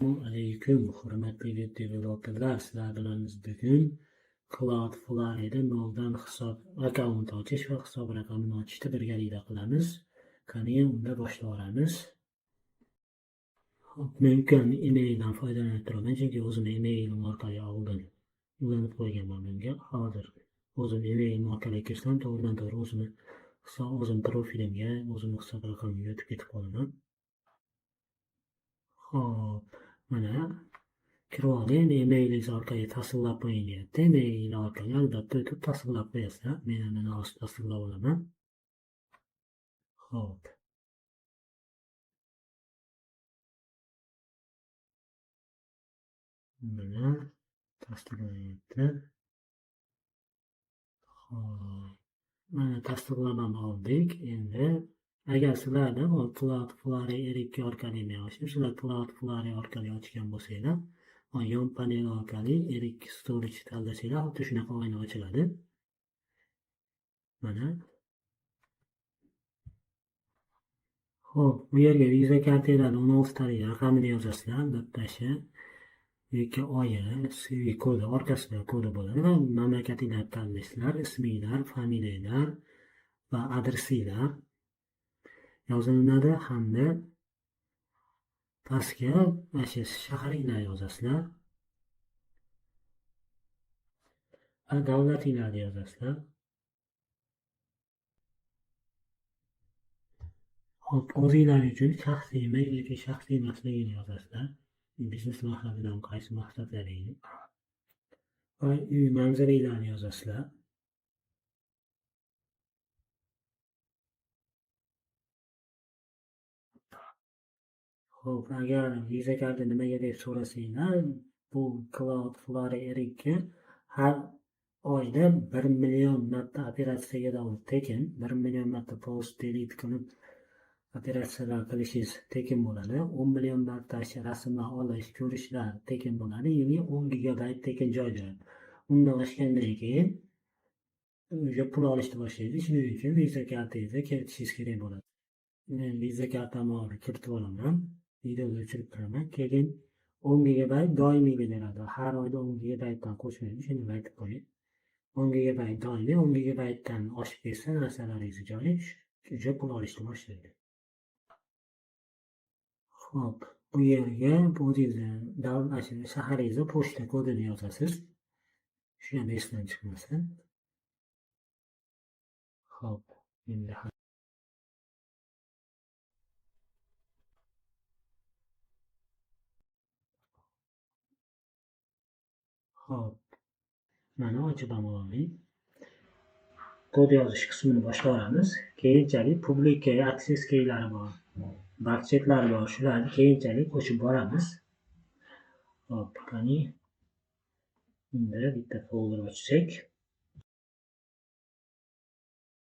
Assalomu alaykum, hurmatli web developerlar. Sizlar bilan biz bugun Cloudflare'da noldan hisob akkaunt ochish va hisob raqamini ochishni birgalikda qilamiz. Qani, unda boshlayveramiz. Hop, men ukamni emailidan foydalanib turaman, chunki o'zim emailim orqali oldin ulanib qo'yganman bunga. Hozir o'zim emailim orqali kirsam, to'g'ridan to'g'ri o'zimni hisob, o'zim profilimga, o'zimni hisob raqamimga o'tib ketib qolaman. Hop, mana kirib oldik. Endi emailingiz orqali tasdiqlab qo'ying deyapti. Email orqali albatta o'tib tasdiqlab qo'yasizlar. Men mana hozir tasdiqlab olaman. Hop. Mana tasdiqlanyapti. Hop. Mana tasdiqlab ham oldik. Endi agar sizlarda bu Cloudflare R2 orqali men ochdim, sizlar Cloudflare orqali ochgan bo'lsanglar, yon panel orqali R2 storage tanlasanglar, xuddi shunaqa oyna ochiladi. Mana. Xo'p, bu yerga Visa kartalarni 16 talik raqamini yozasizlar, albatta shu yoki oyi, CV kodi orqasida kodi bo'ladi va mamlakatinglarni tanlaysizlar, isminglar, familiyanglar va adresinglar yozilinadi hamda pastga mana shu shaharinglar yozasizlar va davlatinglarni yozasizlar. Hop, o'zinglar uchun shaxsiymi yoki shaxsiy emasligini yozasizlar. Biznes maqsadidan qaysi maqsadlaringni va uy manzilinglarni yozasizlar. Xo'p, agar Visa karta nimaga deb so'rasanglar, bu Cloudflare R2 har oyda 1 million marta operatsiyaga doir tekin, 1 million marta post delete qilib operatsiyalar qilishingiz tekin bo'ladi. 10 million marta rasmlar olish, ko'rishlar tekin bo'ladi. Ya'ni 10 gigabayt tekin joy beradi. Undan oshgandan keyin уже pul olishni boshlaydi. Shuning uchun Visa kartangizni kiritishingiz kerak bo'ladi. Men Visa kartamni hozir kiritib olaman. Videoni o'chirib turaman. Keyin 10 gigabayt doimiy beradi. Har oyda 10 gigabaytdan qo'shmaydi. Shuni aytib qo'ying. 10 gigabayt doimiy, 10 gigabaytdan oshib ketsa narsalaringizni joyi уже pul olishni boshlaydi. Xo'p, bu yerga o'zingizni davlat shaharingizni pochta kodini yozasiz. Shu ham esdan chiqmasin. Xo'p, endi Xo'p, mana ochib ham oldik. Kod yozish qismini boshlayveramiz. Keyinchalik public key, access keylari bor, bucketlar bor. Shularni keyinchalik qo'shib boramiz. Xo'p, qani. Unda bitta folder ochsak.